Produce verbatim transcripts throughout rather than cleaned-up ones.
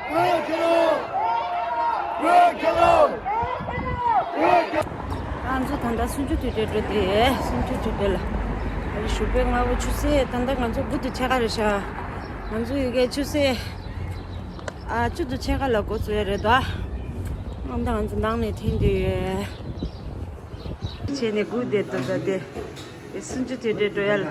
ང་ཚོ་ད་ལྟ་གསུམ་བཅུ་དུས་དྲན་འགྲོ་དེ། གསུམ་བཅུ་དུས་དྲན་ལ་ཨ་རི་ཞུགས་པའི་སྔ་པོ་ཆུ་ཚོད་ད་ལྟ་ང་ཚོ་དགུ་དང་ཕྱེད་ཀ་རེད་ཤག་ང་ཚོ་ཡི་གེ་ཆུ་ཚོད་ཨ་བཅུ་དང་ཕྱེད་ཀ་ལ་འགོ་བཙུགས་ཡ་རེད་ད། ཨ་ད་ང་ཚོ་ནང་ནས་ཐོན་དུས་བྱས་ནས་སྒུག་བསྡད་འདུག་ད་དེ་གསུམ་བཅུ་དུས་དྲན་འགྲོ་ཡ་ལ།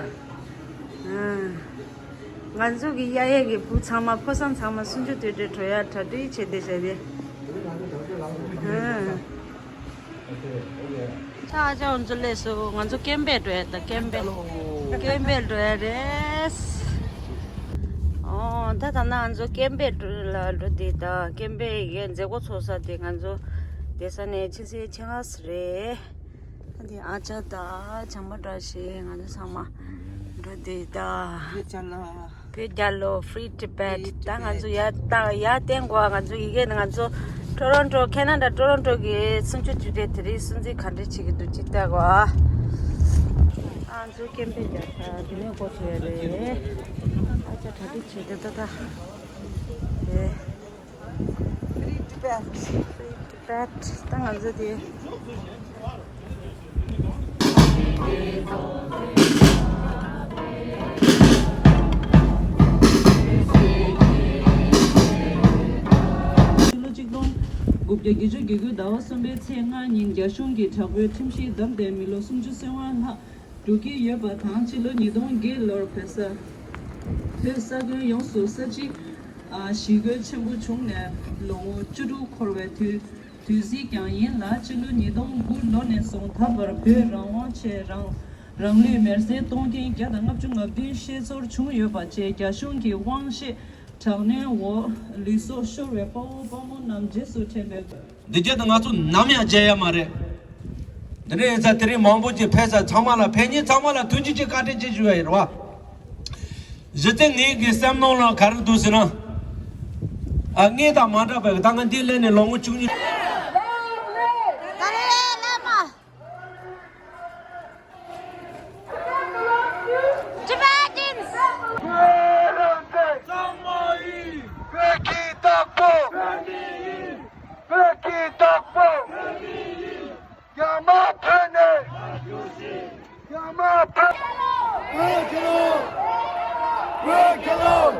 ང་ཚོ་གི་གཡས་གཡས་ཀྱི་བུ་ཚང་མ་ཕོ་བཟང་ཚང་མ་གསུམ་བཅུ་དུས་དྲན་འགྲོ་ཡ་གྲ་སྒྲིག་བྱས་བསྡད་བྱས་ཏེ། ཨ་ཅག་ང་ཚོ་སླེབས་སོང་། ང་ཚོ་ཀེམ་པེ་འགྲོ་ཡ་ད། ཀེམ་པེ་ཀེམ་པེ་འགྲོ་ཡ་རེད། ཨོ་ད་ད་ན་ང་ཚོ་ཀེམ་པེ་ལ་འགྲོ་དེ་ད། ཀེམ་པེ་ཡི་མཛད་སྒོ་ཚོགས་ས་དེ་ང་ཚོ་བསྡད་ས་ནས་ཆུ་ཚོད་ཕྱེད་ཀ་རེད། ཨ་དེ་ཨ་ཅག་དང་བྱམས་པ་བཀྲ་ཤིས་ང་ཚོ་ཚང་མ་འགྲོ་དེ་ད། བོད་རྒྱལ་ལོ། Free Tibet། ད་ང་ཚོ་ཡར་ད་ཡར་བསྟན་དགོས། ང་ཚོ་ཡི་གེ་ནི་ང་ཚོ་ཊོ་རོན་ཊོ་ཁེ་ན་ཌ་ཊོ་རོན་ཊོ་གི་གསུམ་བཅུ་དུས་དྲན་དེ་རིང་སྲུང་བརྩི་ག་འདྲ་བྱེད་ཀྱི་འདུག་ཅིག་ལྟ་དགོས། ཨ་ང་ཚོ་ཀེམ་པེ་རྒྱག་ས་དེ་ནས་འགོ་ཚུགས་ཡ་རེད། ཨ་ཅག་གྲ་སྒྲིག་བྱེད་དེ་ད་ད། ཨེ། Free Tibet། Free Tibet། ད་ང་ཚོ་དེ། ཕྱི་ལོ་ཆིག་སྟོང་དགུ་བརྒྱ་བརྒྱད་ཅུ་གྱ་དགུ་ཟླ་བ་གསུམ་པའི་ཚེས་ལྔ་ཉིན་རྒྱ་གཞུང་གིས་དྲག་པོའི་ཁྲིམས་གཞི་བསྡམས་ཏེ་མི་ལོ་སུམ་ཅུ་སོ་ལྔ་ལྷག་འགྲོ་གི་ཡོད་པ་དང་། ཕྱི་ལོ་ཉིས་སྟོང་བརྒྱད་ལོར་བོད་ས་བོད་ས་ཁུལ་ཡོངས་སུ་ས་བྱི་ཨ་ཞི་རྒོལ་ཆེན་པོ་བྱུང་ནས་ལོ་ངོ་བཅུ་དྲུག་འཁོར་བའི་དུས་དུས་ཚིགས་ཀྱང་ཡིན་ལ། ཕྱི་ལོ་ཉིས་སྟོང་དགུ་ལོ་ནས་བཟུང་ད་བར་བོད་རང་དབང་ཆེད་རང་རང་ལུས་མེར་སྲེག་གཏོང་མཁན་བརྒྱ་དང་ལྔ་བཅུ་ང་བདུན་ཤེས་ཚོར་བྱུང་ཡོད་པ་བཅས་རྒྱ་གཞུང་གི་དབང་ཤེད་དྲག་གནོན་འོག་ལུས་སྲོག་ཤོར་བའི་དཔའ་བོ་དཔའ་མོ་རྣམས་རྗེས་སུ་དྲན་པའི། འདི་རྒྱུ་དེ་ང་ཚོ་ནམ་ཡང་བརྗེད་ཡ་མ་རེད། འདི་འདྲ་ཡིན་ཙང་དེ་རིང་མང་པོ་ཅིག་ཕེབས་ས་ཚང་མ་ལ། ཕེབས་མཁན་ཚང་མ་ལ་ཐུགས་རྗེ་ཆེ་བཀའ་དྲིན་ཆེ་ཞུ་ཡ་ཡིན་རེད་བ། གཞི་རྩའི་ངེད་ཀྱི་སེམས་ནང་ལ་ག་རེ་འདུག་ཟེར་ན། ཨ་ངེད་དང་མ་འདྲ་བའི་ད་ང་འདི་སླེབས་ནས་ལོ་ངོ་བཅུ་གཉིས། Tibetans! བོད་རང་བཙན། གཙང་མ་ཡིན། བོད་ཀྱི་བདག་པོ། བོད་མི་ཡིན། བོད་ཀྱི་བདག་པོ། བོད་མི་ཡིན། རྒྱ་དམར་བོད་ནས། རྒྱ་དམར་བོད། བོད་རྒྱལ་ལོ། བོད་རྒྱལ་ལོ།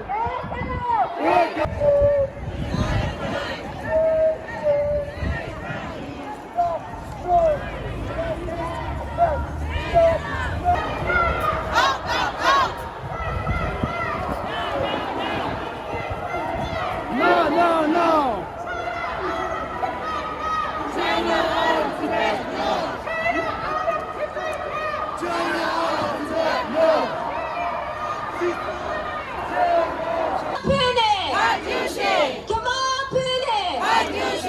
བོད་རྒྱལ་ལོ། No, no, no! China out of Tibet, no! China out of Tibet, no! Pune! Come on, Pune! བོད་རང་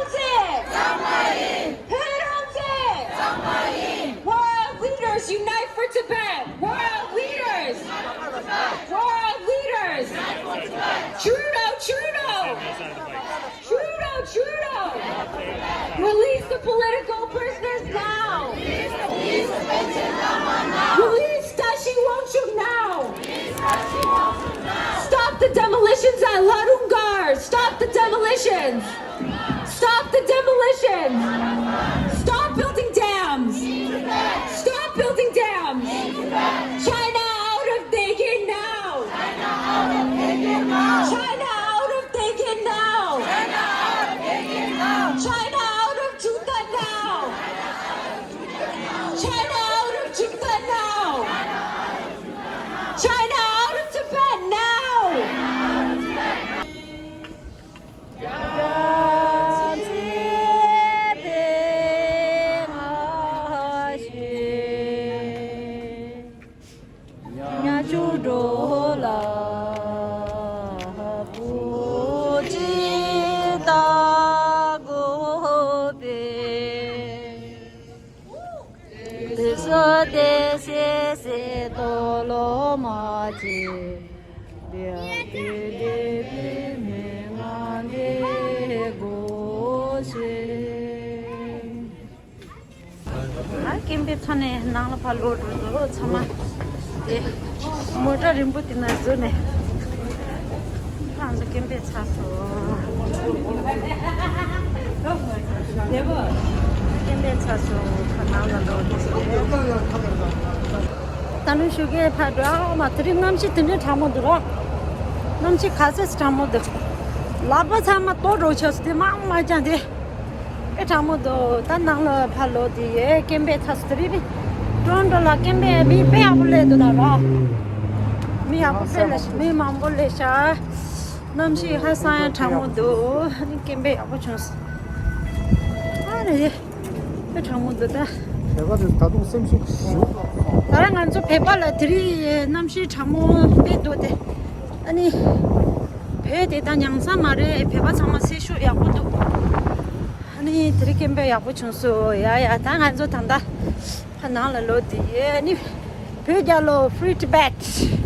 བཙན། གཙང་མ་ཡིན། བོད་རང་བཙན། གཙང་མ་ཡིན། World leaders unite for Tibet! World leaders! World leaders! Trudeau, Trudeau! Trudeau, Trudeau! Release the political prisoners now! Release Tashi Wangchuk now! Stop the demolitions at Ladungar! Stop the demolitions! Stop the demolitions! Stop building dams! Stop building dams! China out of Taygeh now! China out of Taygeh now! China out of Chunta now! China out of Chunta now! China out of Tibet now! ཨ་ཀེམ་པེ་ཚོ་ནས་ནང་ལ་ཕར་ལོག་འགྲོ་འདུག་ཚང་མ་དེ་མོ་ཊ་རིང་པོ་དེ་ན་འཛུལ་ནས། ཨ་ ང་ཚོ་ཀེམ་པེ་ཚར་སོང་། ཀེམ་པེ་ཚར་སོང་། ཁ་ནང་ལ་ལོག་དེ། ད་ནུ་ཞུ་གེ་ཕ་འགྲོ་ཨ་མ། དེ་རིང་གནམ་གཤིས་དེ་འདྲའི་གྲང་མོ་འདུག་ར། གནམ་གཤིས་ག་ཚོད་གྲང་མོ་འདུག་ལག་པ་ཚང་མ་ལྟོ་འགྲོ་ཆོག་སི་དེ་མང་མ་ཅང་དེ། དཔེ་གྲང་མོ་འདུག་ད་ནང་ལ་ཕར་ལོག་དེ་ཡེ་ཀེམ་པེ་ཚར་སོང་། དེ་རིང་ཊོ་རོན་ཊོ་ལ་ཀེམ་པེ་མི་དཔེ་ཡག་པོ་སླེབས་འདུག་ད་ར། མི་ཡག་པོ་དཔེ་ལ་མི་མང་པོ་སླེབས་ཤག་གནམ་གཤིས་ཧ་སང་ཡང་གྲང་མོ་འདུག་ཨ་ནི་ཀེམ་པེ་ཡག་པོ་བྱུང་སོང་། ཨ་རེ། དཔེ་གྲང་མོ་འདུག་ད། བོད་པ་དེ་ད་དུང་སེམས་ཤུགས་ཞུ། ད་ར་ང་ཚོ་བོད་པ་ལ་དེ་རིང་གནམ་གཤིས་གྲང་མོ་དཔེ་འདུག་སྟེ། ཨ་ནི། བོད་དེ་ད་ཉང་ས་མ་རེད། བོད་པ་ཚང་མ་སེམས་ཤུགས་ཡག་པོ་འདུག་ཨ་ནི་དེ་རིང་ཀེམ་པེ་ཡག་པོ་བྱུང་སོང་། ཡ་ཡ། ད་ང་ཚོ་ད་ལྟ་ཕ་ནང་ལ་ལོག་དེ་ཡེ། ཨ་ནི་བོད་རྒྱལ་ལོ། Free Tibet།